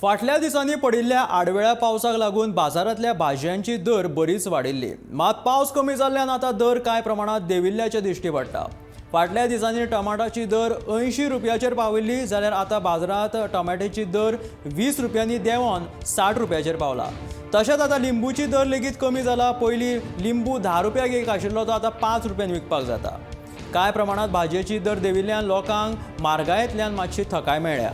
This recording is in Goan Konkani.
फाटल्या दिसांनी पडिल्ल्या आडवेळ्या पावसाक लागून बाजारांतल्या भाजयांची दर बरीच वाडिल्ली. मात पावस कमी जाल्ल्यान आतां दर कांय प्रमाणात देंविल्ल्याचें दिश्टी पडटा. फाटल्या दिसांनी टमाटाची दर 80 रुपयाचेर पाविल्ली, जाल्यार आतां बाजारांत टमाट्याची दर 20 रुपयांनी देंवोन 60 रुपयाचेर पावला. तशेंच आतां लिंबूची दर लेगीत कमी जाला. पयलीं लिंबू 10 रुपयाक एक आशिल्लो, तो आतां 5 रुपयान विकपाक जाता. कांय प्रमाणात भाजयेची दर देंविल्ल्यान लोकांक म्हारगायेंतल्यान मातशी थकाय मेळ्ळ्या.